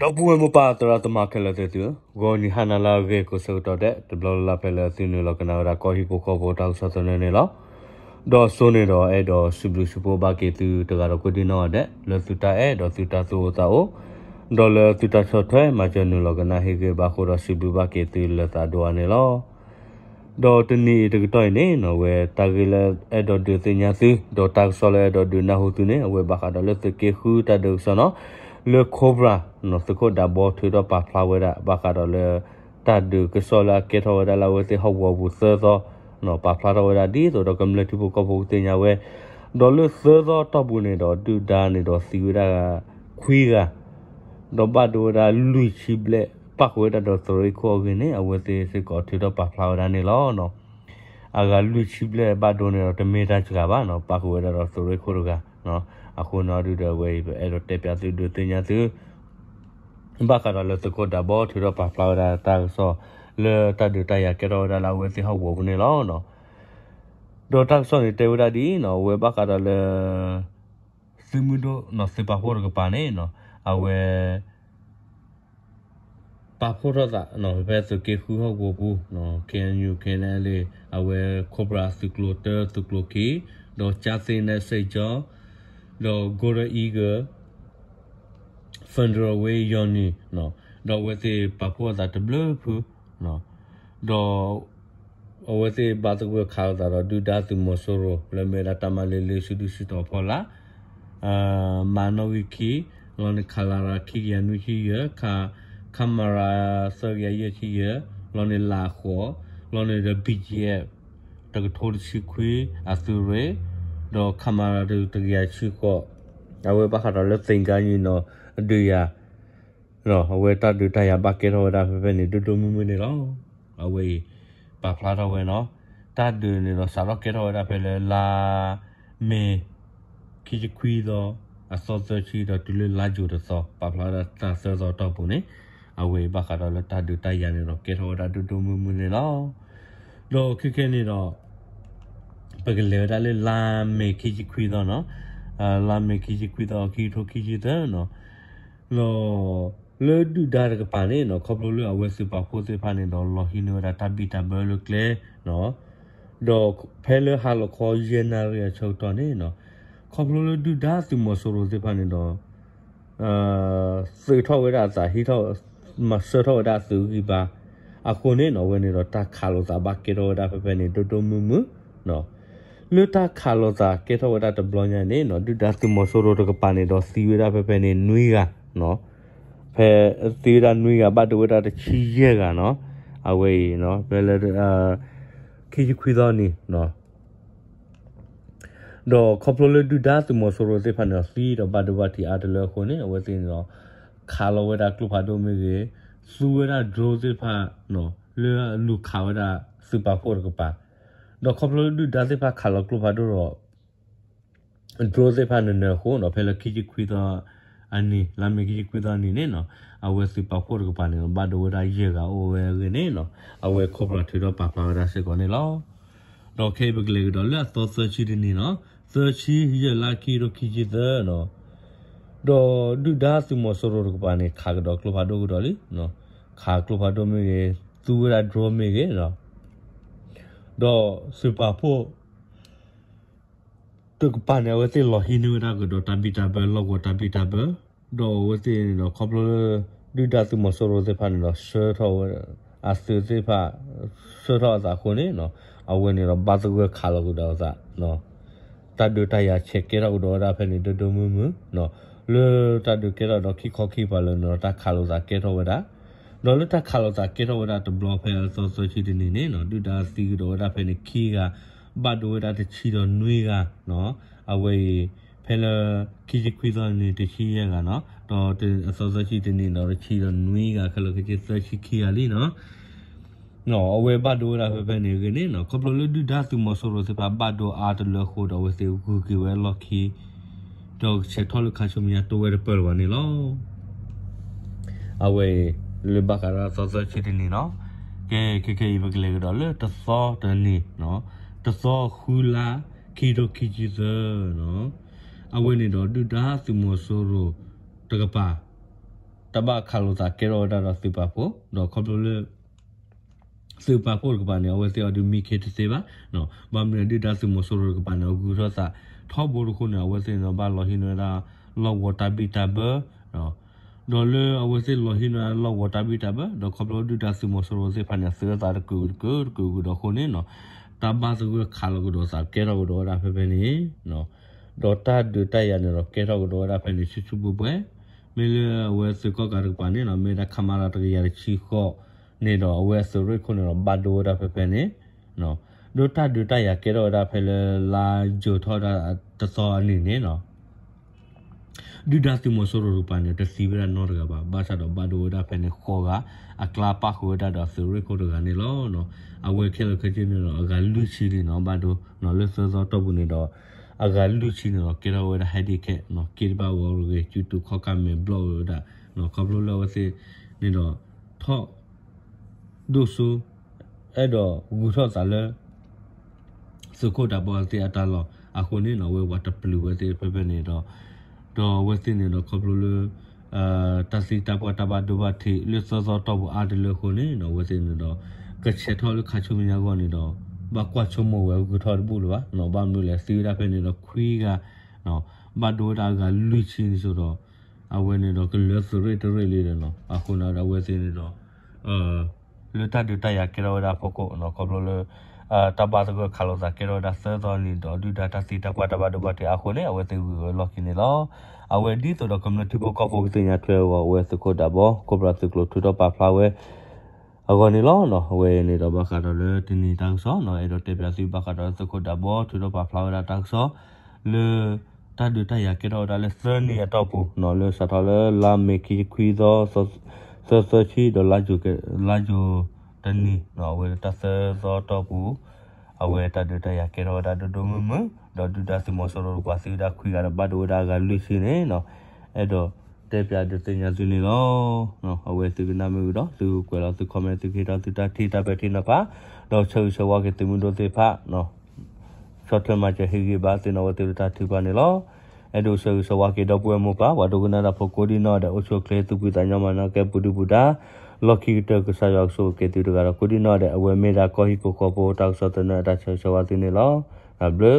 ဒီပုၢ်ဝဲၢ်မိၢ်ပၢ်သရၣ်သမါခဲလၢာ်သ့ၣ်သုဧၢ, ဂီၤနံၤဟါနၤလၢအဂ့ၤကိးဆၢကတီၢ်ဒဲး တဘျီလၢ်လၢ်ဖဲလၢသုနုာ်လီၤကနၣ်ဝဲဒၣ်ကီၢ်ဟံၣ်ဖိဃီဖိတၢ်ကစီၣ်သနၢၣ်န့ၣ်လီၤ. ဒီးစိန့ၣ်ဒီးအဲၣ်ဒိးစံးဘျုးစံးဖှိၣ်ဘၣ်က့ၤသုတဂၤဒီးကိးဒံနီၢ်ဂၤဒဲး လၢသုတၢ်အဲၣ်ဒီးသုတၢ်သူၣ်အိၣ်သးအိၣ်, ဒီးလၢသုတၢ်ဆီၣ်ထွဲမၤစၢၤနုာ်လီၤကနၣ်ဟ့ၣ်ဂ့ၤဘၣ်အဃိဒီးစံးဘျုးဘၣ်က့ၤသုလၢသးဒိၣ်အါန့ၣ်လီၤ. ဒီးတနံၤအံၤတကတီၢ်အံၤန့ၣ် အဝဲတၢ်ဂ့ၢ်လၢအဲၣ်ဒိးဒုးသ့ၣ်ညါသု ဒီးတၢ်ကစီၣ်လၢအဲၣ်ဒိးဒုးနၢ်ဟူသုန့ၣ် အဝဲဘၣ်ဃးဒီးလၢသုးက့ဃုတၢ်ဒုးကစီၣ်နီၤ, လၢ Cobra နီၤ သုးခိၣ်ဒးဘီထုးထီၣ်ပာ်ဖျါဝဲဒၣ် ဘၣ်ဃးဒီးလၢ တၢ်ဒုးကစီၣ်လၢအကဲထီၣ်ဝဲဒၣ်လၢအဝဲသ့ၣ်ဟီၣ်ကဝီၤပူၤသၢသီ ပာ်ဖျါထီၣ်ဝဲဒၣ်ဒ်သိးဒီးကမျၢၢ်ထံဖိကီၢ်ဖိကသ့ၣ်ညါဝဲ, ဒီးလၢသၢသီတီၢ်ပူၤန့ၣ်ဒီးဒုၣ်ဒါန့ၣ်ဒီးသံဝဲဒၣ် ခွံဂၤ ဒီးဘၣ်ဒိဝဲဒၣ်လွံၢ်ဆံဘျဲၣ် ပၣ်ဃုာ်ဝဲဒၣ်ဒီးသုးရ့ၣ်ခိၣ်အဂ့ၢ်န့ၣ် အဝဲသ့ၣ်စ့ၢ်ကီးထုးထီၣ်ပာ်ဖျါဝဲဒၣ်န့ၣ်လီၤ. အဂၤလွံၢ်ဆံဘျဲၣ်ဘၣ်ဒိန့ၣ်ဒီးတမ့ၢ်တၢ်စှၤဘၣ်နီၤ ပၣ်ဃုာ်ဝဲဒၣ်ဒီးသုးရ့ၣ်ခိၣ်တဂၤ, အဃိန့ၣ်အီၤဒုဒီးအဝဲအံၤ ပအဲၣ်ဒိးတဲပၠးသုဒုးသ့ၣ်ညါသု ဘၣ်ဃးဒီးလၢသုးခိၣ်ဒးဘီထုးထီၣ်ပာ်ဖျါဝဲဒၣ်တၢ်ကစီၣ် လၢတၢ်ဒုးတၢ်ယၤကဲထီၣ်ဝဲဒၣ်လၢအဝဲသ့ၣ်ဟီၣ်ကဝီၤပူၤန့ၣ်လီၤ. ဒီးတၢ်ကစီၣ်န့ၣ်တဲဝဲဒၣ်ဒ်အံၤနီၤ အဝဲဘၣ်ဃးဒီးလၢ သုးမုၢ်ဒိၣ်နီၤ သုးပာ်ဖှိၣ်တကပၤန့ၣ်နီၤ အဝဲ ပာ်ဖှိၣ်ထီၣ်သး ဖဲသုးက့ဃုဟီၣ်ကဝီၤပူၤ KNU KNLA အဝဲ Cobra သုးကျိၤတၢ သုးကျိၤခံ ဒီးကၠၣ်သ့နဲၣ်စ့ၣ်ကၠီ ဒီး Golden Eagle Federal Wing Union ဒီးအဝဲသ့ၣ်ပာ်ဖှိၣ်အသးတဘျုးဖု ဒီး အဝဲသ့ၣ်ဘၣ်သဂၢၢ်ခးလိာ်သးဒီးဒုၣ်ဒါသုးမီၤစိရိၤ လၢမ့ၢ်ဝဲဒၣ်တၢ်မၤလ့လ့ဆူၣ်ဒူၣ်ဆူၣ်တီၤဖီလာ် မၤနီၣ်ဂံၢ်ခံ လီၤန့ၣ် ခလရ ခံကယၤနွံဆံယဲၢ် ခ ခမရ သၢကယၤယဲၢ်ဆံယဲၢ် လီၤန့ၣ် လးဃိး လီၤန့ၣ်ဒီး BGF တကထိတဆံခွံ အသုးရ့ၣ် ဒီး ခမရ တကယၤဆံဃိး အဝဲဘၣ်ဃးဒီးလၢသ့ၣ်ကါညီနီၤ အဒုးယၤ အဝဲတၢ်ဒုးတၢ်ယၤဘၣ်ကဲထီၣ်ဝဲဒၣ်ဖဲဖဲန့ၣ် ဒိၣ်ဒိၣ်မုၢ်မုၢ်န့ၣ်လီၤ. အဝဲအံၤ ပာ်ဖျါထီၣ်ဝဲနီၤ တၢ်ဒုးန့ၣ်ဒီးစးထီၣ်ကဲထီၣ်ဝဲဒၣ်ဖဲလၢလါ မ့ၤ ခံဆံခွံသီ အသီသၢဆံဒီးတုၤလၢလါယူၤတသီ ပာ်ဖျါဝဲဒၣ်တၢ်သၢသီတီၢ်ပူၤန့ၣ် အဝဲအံၤဘၣ်ဃးဒီးလၢတၢ်ဒုးတၢ်ယၤန့ၣ်ဒီးကဲထီၣ်ဝဲဒၣ်ဒိၣ်ဒိၣ်မုၢ်မုၢ်န့ၣ်လီၤ. ဒီးခဲခဲန့ၣ်ဒီး ပကလဲၤဝဲဒၣ်လၢလါမ့ၤခံဆံခွံသီနီၤ လါမ့ၤခံဆံခွံသီ ခံကထိခံဆံသၢနီၤ ဒီး လၢဒုၣ်ဒါတကပၤန့ၣ်နီၤ ခီဖျိလၢအဝဲသုးပာ်ဖှိၣ်သ့ၣ်တဖၣ်န့ၣ်ဒီးလီၤဟံးန့ၢ်ဝဲဒၣ်တၢ်ဘံၣ်တၢ်ဘၢလၢကျဲ ဒီးဖဲလၢဟါလီၤခီယဲၢ်နၣ်ရံၣ်အဆၢကတီၢ်န့ၣ်နီၤ ခီဖျိလၢဒုၣ်ဒါသုးမီၤစိရိၤသ့ၣ်တဖၣ်န့ၣ်ဒီး သုးထီၣ်ဝဲဒၣ်အသး ဟံးထီၣ် မၤဆၢထီၣ်ဝဲဒၣ်အသုးဂံၢ်ဘါ အဃိန့ၣ်နီၤ အဝဲန့ၣ်ဒီးတၢ်ခးလိာ်သးဘၣ်ကဲထီၣ်ဝဲဒၣ်ဖဲဖဲန့ၣ် ဒိၣ်ဒိၣ်မုၢ်မုၢ် လၢတၢ်ခးလိာ်သးကဲထီၣ်ဝဲဒၣ်တဘျီညါန့ၣ်နီၤ ဒုၣ်ဒါသုးမီၤစိရိၤတကပၤန့ၣ်ဒီးသံဝဲဒၣ်ဖဲဖဲန့ၣ်နွံဂၤ ဖဲသံဝဲဒၣ်နွံဂၤ ဘၣ်ဒိဝဲဒၣ်တဆံယဲၢ်ဂၤနီၤ အဝဲအံၤ ဖဲလၢ ခံဆံခွံသီနံၤ ဒီးခီဖျိလၢဒုၣ်ဒါသုးမီၤစိရိၤသ့ၣ်တဖၣ်န့ၣ်ဒီးသံဒီးဘၣ်ဒိဘၣ်ထံးအါတလၢအဃိန့ၣ် အဝဲသ့ၣ်န့ၣ်ဒီး ခးလီၤဝဲဒၣ်ကျိဖးဒိၣ်မ့ၢ်ဂ့ၤ သူဝဲဒၣ် drone သ့ၣ်တဖၣ် လၢအလူၤခးဝဲဒၣ်သုးပာ်ဖှိၣ်တကပၤ ဒီးခီဖျိလၢဒုၣ်ဒါသ့ၣ်တဖၣ်ခးလီၤကျိဖးဒိၣ်ဒီး drone သ့ၣ်တဖၣ်နၢၤနၢၤအဃိဒီး ဖဲလၢခံဆံခွံသီအနံၤ လါမ့ၤခံဆံခွံသီအနံၤန့ၣ်နီၤ အဝဲသုးပာ်ဖှိၣ်တကပၤန့ၣ် ဘၣ်ဒိဝဲဒၣ်ယဲၢ်ဂၤအိၣ်ဝဲအဂ့ၢ်န့ၣ်နီၤ အဝဲ Cobra ထုးထီၣ်ပာ်ဖျါဝဲဒၣ်စ့ၢ်ကီးန့ၣ်လီၤ. ဒီးခဲအံၤပကလဲၤကဒီးလၢအသီသၢဆံတနံၤနီၤ သၢဆံယဲၢ်လါခံကထိခံဆံသၢနီၤ ဒီးဒုၣ်ဒါသုးမီၤစိရိၤတကပၤန့ၣ် ခးကဒီးကျိဖးဒိၣ်ကဒီးလံ ခးကျိဖးဒိၣ်မ့ၢ်ဂ့ၤ သူဝဲဒၣ် drone မ့ၢ်ဂ့ၤ ဒီးသုးပာ်ဖှိၣ် တကပၤန့ၣ် အဝဲသ့ၣ်လီၤဟံးန့ၢ်ဝဲဒၣ်ကဒီးတၢ်ဘံၣ်တၢ်ဘၢ လီၢ်ကဝီၤတၢ်ဘံၣ်တၢ်ဘၢ ဒီးအဝဲသ့ၣ်န့ၣ်ဒီးခီဖျိလၢ ဒုၣ်ဒါသုးမီၤစိရိၤသ့ၣ်တဖၣ်န့ၣ်ဒီး ဆှၢထီၣ်ဝဲ အသုးသ့ၣ်တဖၣ် ဆှၢထီၣ်အသးအဃိန့ၣ် အဝဲန့ၣ်ဒီးဘၣ်သဂၢၢ်ခးလီၤကဒီးအသး တၢ်ဒုးတၢ်ယၤဆဲးကဲထီၣ်ကဒီးဝဲဒၣ်ဖဲန့ၣ် ဒိၣ်ဒိၣ်မုၢ်မုၢ် လၢတၢ်ဒုးကဲထီၣ်ဒီးခံခီခံကပၤလၢာ်န့ၣ်ဒီး တၢ်ခးလိာ်သးကဲထီၣ်ဝဲဒၣ် ဒီးလၢတၢ်ခးလိာ်သးကဲထီၣ်ဝဲဒၣ်တဘျီဖဲအသီသၢဆံတနံၤန့ၣ်နီၤ ဒုၣ်ဒါသံကဒီးဝဲဒၣ်ဖဲန့ၣ်ခံဂၤ ဘၣ်ဒိဝဲဒၣ်တဆံဒီးနွံဂၤနီၤ အဝဲအံၤ ဖဲလၢ ခံဆံခွံသီန့ၣ် တဆံယဲၢ်ဂၤနီၤ ဒီးအသီသၢဆံတနံၤနီၤ တဆံဒီးနွံဂၤ ခဲလၢာ်ခဲဆ့သၢဆံခံဂၤလံနီၤ အဝဲဘၣ်ဒိဝဲဒၣ်ဖဲဖဲန့ၣ်အဂ့ၢ်န့ၣ်နီၤ ခီဖျိလၢဒုၣ်ဒါသုးမီၤစိရိၤသ့ၣ်တဖၣ်ဘၣ်ဒိအါတလၢအဃိဒီး အဝဲသ့ၣ်ဂုၤက့ၤဝဲအလီၢ်ခံ ဒီးကဆဲးထီၣ်လၢခါဆူမဲာ်ညါတိဝဲတပၢၢ်လၢၤဘၣ်န့ၣ်လီၤ. အဝဲအံၤ လၢဘၣ်ဃးဒီးအသီသၢဆံတနံၤနီၤ ကဲ ခဲခဲအံၤ ပကလဲၤကဒီးလၢတသီတနံၤ တသီဃုလါ ခံကထိခံဆံသၢနီၤ အဝဲန့ၣ်ဒီးဒုၣ်ဒါသုးမီၤစိရိၤတကပၤ တၢ်ဘၣ်ခးလိာ်သးကဲထီၣ်ဝဲဒၣ်ဒီးသုးပာ်ဖှိၣ် ဒီးခီဖျိလၢ သုးပာ်ဖှိၣ်တကပၤန့ၣ် အဝဲသ့ၣ်အီၤဒုးမံခ့တသ့ဘၣ်, ဘၣ်မနုၤဒုၣ်ဒါသုးမီၤစိရိၤတကပၤန့ၣ် အဂုၤထီၣ်သးထီဘိတဃိန့ၣ် အဝဲသ့ၣ်န့ၣ်ဘၣ်လီၤဟံးန့ၢ်ဝဲဒၣ် လီၢ်ကဝီၤတၢ်ဘံၣ်တၢ်ဘၢ ဒီးလၢအဝဲသ့ၣ်လီၤဟံးန့ၢ်ဝဲဒၣ်လီၢ်ကဝီၤတၢ်ဘံၣ်တၢ်ဘၢ ဒီးခီဖျိဒုၣ်ဒါသုးမီၤစိရိၤသ့ၣ်တဖၣ်န့ၣ် သုးအသးတကုာ်တကုာ်တကုာ်ကဒီးအဃိန့ၣ်နီၤ တၢ်ဘၣ်သဂၢၢ်ခးလီၤကဒီးသးကဲထီၣ်ကဒီးဝဲဒၣ်ဖဲဖဲန့ၣ် ဒီးတၢ်ဒုးတၢ်ယၤန့ၣ်ဒီးကဲထီၣ်ကဒီးဝဲဒၣ်ဖဲန့ၣ် ဆူၣ်ဆူၣ်ဘှဲဘှဲ, မ့ၢ်လၢအဝဲသုးကီၣ်ကးတကပၤန့ၣ်နီၤ မ့ၢ်ဝဲဒၣ် ခမရ တကယၤတဆံဃိးန့ၣ်ဒီး အဝဲအသုးရ့ၣ်ခိၣ်န့ၣ်ဒီး ဘၣ်ဒိဝဲဒၣ်ဖဲဖဲန့ၣ်, ဒီးတၢ်ဒုးတၢ်ယၤကဲထီၣ်ဝဲဒၣ်ဖဲလၢ လါယူၤထီၣ်ဒၣ်တသီအနံၤန့ၣ်နီၤ ဒုၣ်ဒါသုးမီၤစိရိၤတကပၤန့ၣ် တသံဝဲဒၣ်နီတဂၤဘၣ်, ဘၣ်ဆၣ်ဒီးဘၣ်ဒိဝဲဒၣ်ဖဲန့ၣ်ဃိးဂၤ, အကျါပၣ်ဃုာ်ဝဲဒၣ်ဒီးသုးရ့ၣ်ခိၣ်တဂၤန့ၣ်လီၤ. အဝဲခဲလၢာ်ခဲဆ့န့ၣ်ဒီး အဂၤလွံၢ်ဆံန့ၣ်နီၤ ဘၣ်ဒိ လၢသၢသီတီၢ်ပူၤန့ၣ်ဒီး အဂၤလွံၢ်ဆံန့ၣ်ဒီး ကဲထီၣ်ဝဲဒၣ်ဟဲဒံးခဲ က့တဘၣ်ဝီရဂ့ၤ စုတူာ်ခီၣ်ကၢ်မဲာ်ဘျီၣ်ဝဲဒၣ် ခီဖျိလၢအဝဲသ့ၣ်န့ၣ်ဒီး ထီၣ် ဒိၣ်စိ အဲၣ်ဒိးဂုၤထီၣ်သးလၢ သုးခိၣ်ဒးဘီသ့ၣ်အတၢ်လီၢ်အဃိန့ၣ်နီၤ အဝဲပှၤတပျုာ်ဝဲသ့ၣ်ဖဲဖဲန့ၣ်ဒီး ဒီးအဝဲသ့ၣ်န့ၣ်ဒီးခီဖျိလၢ တၢ်သံတၢ်ပှၢ်တၢ်ဘၣ်ဒိဘၣ်ထံးလၢသၢသီတီၢ်ပူၤအါတလၢအဃိန့ၣ်နီၤ အဝဲသ့ၣ်န့ၣ်ဒီး ကဆဲးထီၣ်လၢခါဆူမဲာ်ညါအဂီၢ်န့ၣ်ဒီး ဘၣ်ကွၢ်ဆိကမိၣ်ဝဲဂုၤထီၣ်တဘူၣ်လၢၤဘၣ်နီၤ ဘၣ်မနုၤလဲၣ်သံဝဲဒၣ်ဖဲန့ၣ်ဒီးခွံဂၤ ဘၣ်ဒိဝဲဒၣ်အဂၤလွံၢ်ဆံန့ၣ်စိၤဒီး အဝဲန့ၣ်ဒီးကလၢသုးရ့ၣ်တရ့ၣ်လံဒီးနီၤ အဃိန့ၣ်ဒီးအဝဲသ့ၣ်န့ၣ်ဒီး လၢတၢ်ဒုးတၢ်ယၤကဲထီၣ်ဝဲဒၣ်အဖီခိၣ်နီၤ ခီဖျိလၢ တၢ်ဘၣ်သဂၢၢ်ခးလိာ်သးကဲထီၣ်ဝဲဒၣ်သၢသီန့ၣ်ဒီး ဒုၣ်ဒါတၢ်သံတၢ်ပှၢ်တၢ်ဘၣ်ဒိဘၣ်ထံးအဃိန့ၣ် အဝဲသ့ၣ်ဂုၤဝဲလီၢ်ခံန့ၣ်လီၤ. အဝဲဒ်သိးဒီးကမျၢၢ်ထံဖိကီၢ်ဖိကသ့ၣ်ညါထွဲအဂီၢ် အဝဲသုးခိၣ်ဒးဘီ ခိၣ်ပြၢသုးကျိၤထုးထီၣ်ပာ်ဖျါဝဲ အဂီၢ်န့ၣ်လီၤ. အဝဲန့ၣ်ဒီးဘၣ်ဃးဒီးလၢတနံၤတၢ်ကစီၣ်နီၤ အဲၣ်ဒိးတဲပၠးသုဘၣ်ဃးဒီးလၢသုးခိၣ်ဒးဘီထုးထီၣ်ပာ်ဖျါဝဲဒၣ်တၢ်ကစီၣ် လၢ တၢ်ဒုးတၢ်ယၤကဲထီၣ်ဝဲဒၣ်လၢသၢနံၣ်အတီၢ်ပူၤနီၤ လၢစးထီၣ်လၢလါမ့ၤခံခွံသီ သၢသၢဆံဒီး လါယူၤတနံၤနီၤ အဝဲတၢ်သၢသီတီၢ်ပူၤ အဝဲတၢ်ဒုးတၢ်ယၤကဲထီၣ်ဝဲဒၣ်ဒိၣ်ဒိၣ်မုၢ်မုၢ် ဒီးဒုၣ်ဒါသုးမီၤစိရိၤတကပၤသံဝဲဒၣ်ခွံဂၤဒီးဘၣ်ဒိဝဲဒၣ်အဂၤလွံၢ်ဆံန့ၣ်နီၤ အဲၣ်ဒိးတဲပၠးဒုးသ့ၣ်ညါသုန့ၣ်လီၤ. အဝဲသုကနၣ်မ့ၢ်ဝံၤဒီး သုကကွဲးလီၤသု comment သုကဟ့ၣ်ထီၣ်သုတၢ်ထံၣ်တၢ်ပဲာ်ထံနီၤဖး ဒီးဆၢဂ့ၤဆၢဝါက့ၤသုးမုၢ်ဒိၣ်သ့ၣ်တဖၣ် ဆီၣ်ထွဲမၤစၢၤဟ့ၣ်ဂံၢ်ဘါသ့ၣ်နီၤ အဝဲသ့ၣ်တၢ်ထုကဖၣ်န့ၣ်လီၤ. အဲၣ်ဒိးဆၢဂ့ၤဆၢဝါက့ၤဒီပုၢ်ဝဲၢ်မိၢ်ပၢ် ပှၤဒိကနၣ်တၢ်ဖိကိးဒံနီၢ်ဒဲး အိၣ်ဆူၣ်အိၣ်ချ့သူၣ်ဖှံသးညီမၤနၢၤကဲပူၤဒုပူၤဒါ လီၢ်ခံကတၢၢ်ကစၢ်ယွၤကဆိၣ်ဂ့ၤက့ၤသုတဂၤဒီးကိးဒံနီၢ်ဒဲး အဝဲမ့ၢ်ဒၣ်ကီၢ်ဟံၣ်ဖိဃီဖိတၢ်ကစီၣ်သနၢၣ်အတၢ်ဆၢဂ့ၤဆၢဝါသုန့ၣ်လီၤ. တၢ်ဘျုး